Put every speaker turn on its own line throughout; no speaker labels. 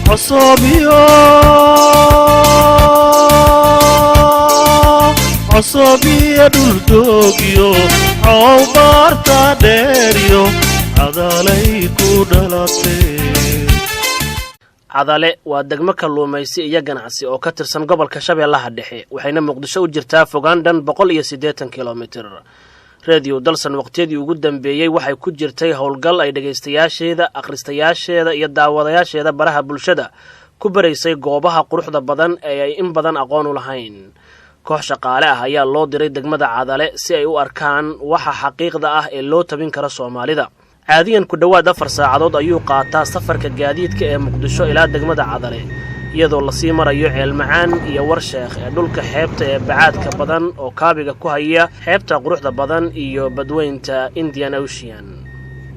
Cosobiyo, cosobiyo dhuldoogiyo, cowbaarta dheeriyo, Cadalay ku dhalatee.
Cadale waa degmo kalluumaysi iyo ganacsi oo ka tirsan gobolka Shabeellaha Dhexe, waxayna Muqdisho u jirtaa fogaan dhan 180 kilomitir. Reediyo Dalsan waqtiyadii ugu dambeeyey waxay ku jirtay howlgal ay dhegaystayaasheeda, akhristayaasheeda iyo daawadayaasheeda baraha bulshada ku baraysay goobaha quruxda badan ee ay in badan aqoon u lahayn. Koox shaqaale ah ayaa loo diray degmada Cadale si ay u arkaan waxa xaqiiqda ah ee loo tabin karo Soomaalida. Caadiyan ku dhowaad 4 saacadood ayuu qaataa safarka gaadiidka ee Muqdisho ilaa degmada Cadale, iyadoo lasii marayo Ceelmacaan iyo Warsheekh ee dhulka xeebta ee bacaadka badan oo kaabiga ku haya xeebta quruxda badan iyo badweynta Indian Ocean.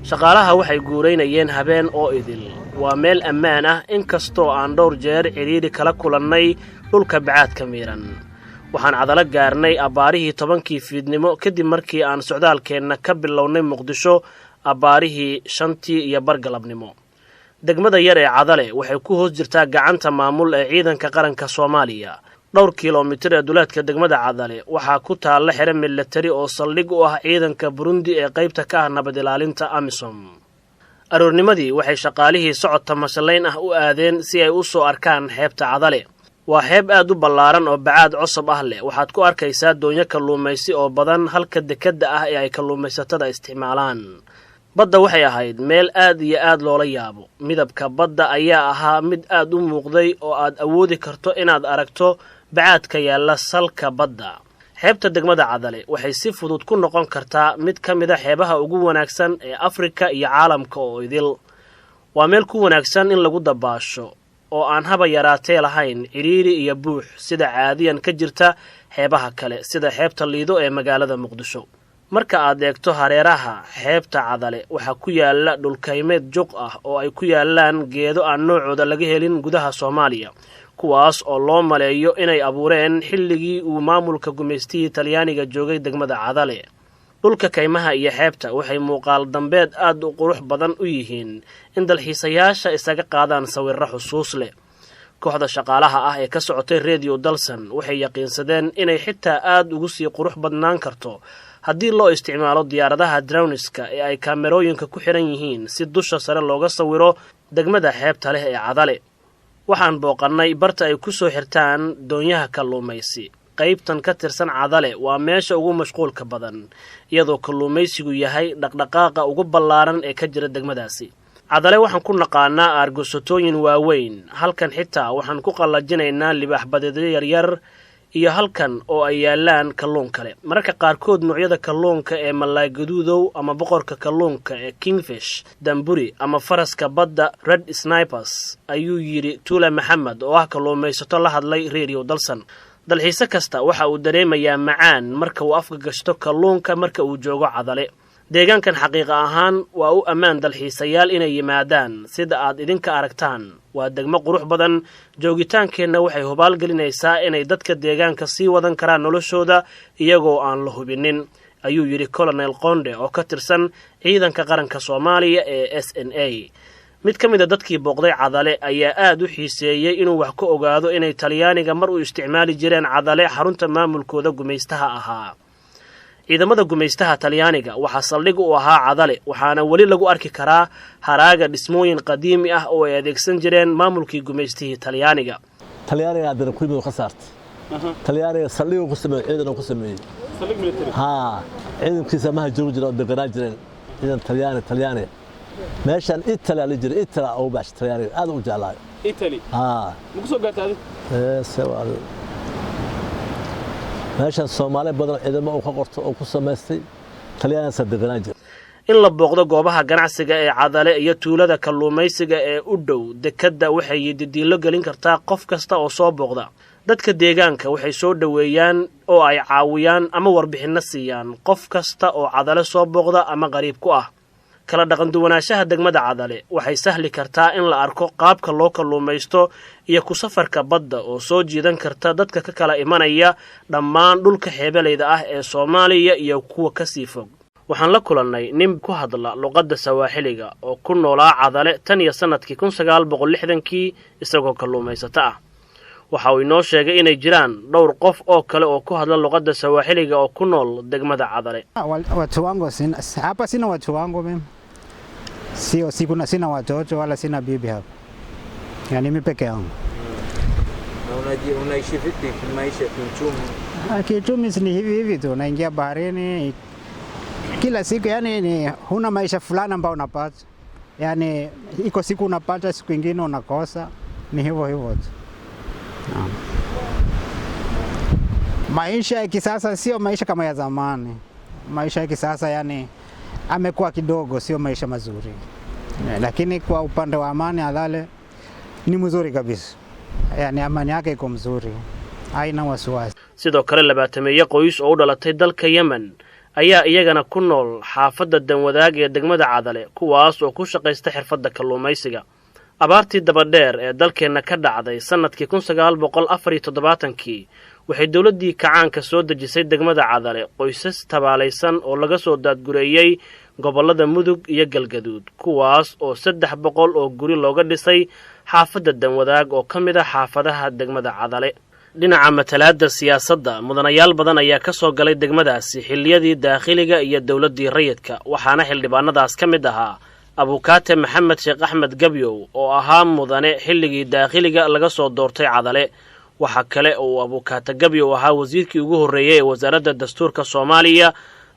Shaqaalaha waxay guuraynayeen habeen oo idil. Waa meel ammaan ah, inkastoo aan dhowr jeer cidhiidhi kala kulannay dhulka bacaadka miiran. Waxaan Cadalo gaarnay abbaarihii 10-kii fiidnimo, kadib markii aan socdaalkeenna ka bilownay Muqdisho abbaarihii 5:30 galabnimo. Degmada yar ee Cadale waxay ku hoos jirtaa gacanta maamul ee ciidanka qaranka Soomaaliya. Dhowr kilomitir ee duleedka degmada Cadale waxaa ku taalla xero milatari oo saldhig u ah ciidanka Burundi ee qaybta ka ah nabad ilaalinta AMISOM. Aroornimadii waxay shaqaalihii socod tamashlayn ah u aadeen si ay u soo arkaan xeebta Cadale. Waa xeeb aad u ballaaran oo bacaad cosob ah leh. Waxaad ku arkaysaa doonyo kalluumaysi oo badan halka dekedda ah ee ay kalluumaysatada isticmaalaan. Badda waxay ahayd meel aad iyo aad loola yaabo. Midabka badda ayaa ahaa mid aad u muuqday oo aad awoodi karto inaad aragto bacaadka yaalla salka badda. Xeebta degmada Cadale waxay si fudud ku noqon kartaa mid ka mid a xeebaha ugu wanaagsan ee Afrika iyo caalamka oo idil. Waa meel ku wanaagsan in lagu dabaasho oo aan haba yaraatee lahayn cidhiiri iyo buux sida caadiyan ka jirta xeebaha kale, sida xeebta Liido ee magaalada Muqdisho. Marka aad eegto hareeraha xeebta Cadale, waxaa ku yaala dhulkaymeed juq ah oo ay ku yaalaan geedo aan noocooda laga helin gudaha Soomaaliya, kuwaas oo loo maleeyo inay abuureen xilligii uu maamulka gumaystihii Talyaaniga joogay degmada Cadale. Dhulka kaymaha iyo xeebta waxay muuqaal dambeed aad u qurux badan u yihiin in dalxiisayaasha isaga qaadaan sawirro xusuus leh. Kooxda shaqaalaha ah ee ka socotay Redio Dalsan waxay yaqiinsadeen inay xitaa aad ugu sii qurux badnaan karto haddii loo isticmaalo diyaaradaha drones-ka ee ay kaamerooyinka ku xidhan yihiin, si dusha sare looga sawiro degmada xeebta leh ee Cadale. Waxaan booqannay barta ay ku soo xirtaan doonyaha kalluumaysi. Qaybtan ka tirsan Cadale waa meesha ugu mashquulka badan, iyadoo kalluumaysigu yahay dhaqdhaqaaqa ugu ballaaran ee ka jira degmadaasi. Cadale waxaan ku naqaanaa aargosatooyin waaweyn. Halkan xitaa waxaan ku qallajinaynaa libaax badeedyo yaryar iyo halkan oo ay yaalaan kalluun kale. Mararka qaarkood noocyada kalluunka ee malaay gaduudow ama boqorka kalluunka ee kingfish, damburi ama faraska badda red snappers, ayuu yidhi Tuula Maxamed oo ah kalluumaysato la hadlay Radio Dalsan. Dalxiise kasta waxa uu dareemayaa macaan marka uu afka gashto kalluunka marka uu joogo Cadale. Deegaankan xaqiiqa ahaan waa u ammaan dalxiisayaal inay yimaadaan. Sida aad idinka aragtaan, waa degmo qurux badan. Joogitaankeenna waxay hubaal gelinaysaa inay dadka deegaanka sii wadan karaan noloshooda iyagoo aan la hubinin, ayuu yidhi Colonel Qonde oo ka tirsan ciidanka qaranka Soomaaliya ee SNA. Mid ka mid a dadkii booqday Cadale ayaa aad u xiiseeyey inuu wax ka ogaado inay Talyaaniga mar u isticmaali jireen Cadale xarunta maamulkooda gumaystaha ahaa. Ciidamada gumaystaha Talyaaniga waxaa saldhig u ahaa Cadale, waxaana weli lagu arki karaa haraaga dhismooyin qadiimi ah oo ay adeegsan jireen maamulkii gumaystihii Talyaaniga.
Talyaaniga haddana ku yimid ka saartay. Talyaaniga saldhig ku sameeyey, ciidan ku sameeyey. Haa, ciidankiisa maha joogi jira oo deganaa jireen ciidan Talyaani. Talyaaniga meeshan Italy la jiray, Italy ugu baxshay. Talyaaniga aad u jeclaay.
Italy?
Haa.
Ma ku soo gaartay adi?
Ee, meeshan Soomaali badan ciidamo uu ka qorto oo ku samaystay, Talyaanigaasa deganaa jira.
In la booqdo goobaha ganacsiga ee Cadale iyo tuulada kalluumaysiga ee u dhow dekedda waxay didiilo gelin kartaa qof kasta oo soo booqda. Dadka deegaanka waxay soo dhoweeyaan oo ay caawiyaan ama warbixinno siiyaan qof kasta oo Cadale soo booqda ama qariib ku ah. Kala dhaqanduwanaanshaha degmada Cadale waxay sahli kartaa in la arko qaabka loo kalluumaysto iyo ku safarka badda oo soo jiidan karta dadka ka kala imanaya dhammaan dhulka xeebaleyda ah ee Soomaaliya iyo kuwa kasii fog. Waxaan la kulannay nin ku hadla luqadda Sawaaxiliga oo ku noolaa Cadale tan iyo sannadkii 1960-kii isagoo kalluumaysato ah. Waxa uu inoo sheegay inay jiraan dhowr qof oo kale oo ku hadla luqadda Sawaaxiliga oo ku nool degmada Cadale.
Watu wangu sina, hapa sina watu wangu mimi. Sio sikuna, sina watoto wala sina bibi hapa. Yani mimi peke yangu.
Na unaishi vipi kimaisha, kiuchumi?
Kiuchumi ni hivi hivi tu, naingia baharini kila siku, yani ni huna maisha fulani ambao unapata. Yani iko siku unapata, siku ingine unakosa, ni hivyo hivyo tu. Naam. Maisha ya kisasa sio maisha kama ya zamani. Maisha ya kisasa yani amekuwa kidogo, sio maisha mazuri, lakini kwa upande wa amani Cadale ni mzuri kabisa, yani amani yake iko mzuri, haina wasiwasi.
Sidoo kale 20-meeyo qoys oo u dhalatay dalka Yemen ayaa iyagana ku nool xaafadda Danwadaag ee degmada Cadale, kuwaas oo ku shaqaysta xirfadda kalluumaysiga. Abaartii dabadheer ee dalkeenna ka dhacday sannadkii 1974-kii waxay dowladdii kacaanka soo dejisay degmada Cadale qoysas tabaalaysan oo laga soo daadgureeyey gobollada Mudug iyo Galgaduud, kuwaas oo 300 oo guri looga dhisay xaafadda Danwadaag oo ka mid ah xaafadaha degmada Cadale. Dhinaca matalaadda siyaasadda, mudanayaal badan ayaa ka soo galay degmadaasi xilliyadii daakhiliga iyo dowladdii rayidka, waxaana xildhibaanadaas ka mid ahaa Abukaate Maxamed Sheekh Axmed Gabyow oo ahaa mudane xilligii daakhiliga laga soo doortay Cadale. Waxaa kale oo uu Abukaate Gabyow ahaa wasiirkii ugu horreeyey ee Wasaaradda Dastuurka Soomaaliya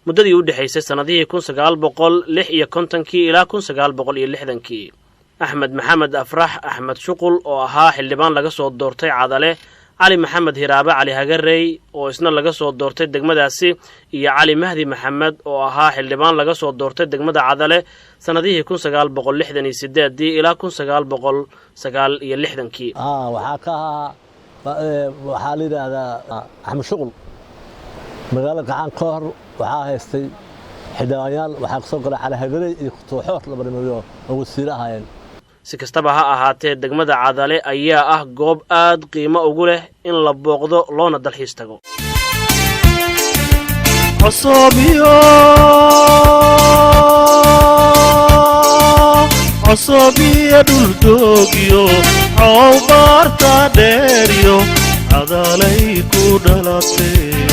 muddadii u dhexaysay sannadihii 1956-kii ilaa 1960-kii. Axmed Maxamed Afrax, Axmed Shuqul, oo ahaa xildhibaan laga soo doortay Cadale, Cali Maxamed Hiraabe, Cali Hagarey, oo isna laga soo doortay degmadaasi, iyo Cali Mahdi Maxamed oo ahaa xildhibaan laga soo doortay degmada Cadale sannadihii 1968-dii ilaa 1969-kii.
Waxaa ka ahaa, waxaa la yidhaahdaa Axmed Shuqul. Magaalada gacan ka hor waxaa haystay xildhibaanyaal. Waxaa kasoo galay Cali Hagarey iyo Kutuuxoor, laba nimayo oo wasiire ahaayeen.
Si kastaba ha ahaatee, degmada Cadale ayaa ah goob aad qiimo ugu leh in la booqdo loona dalxiis tago.
Cosobiyo, cosobiyo dhuldoogiyo cowbaarta dheeriyo Cadaalay ku dhalatay.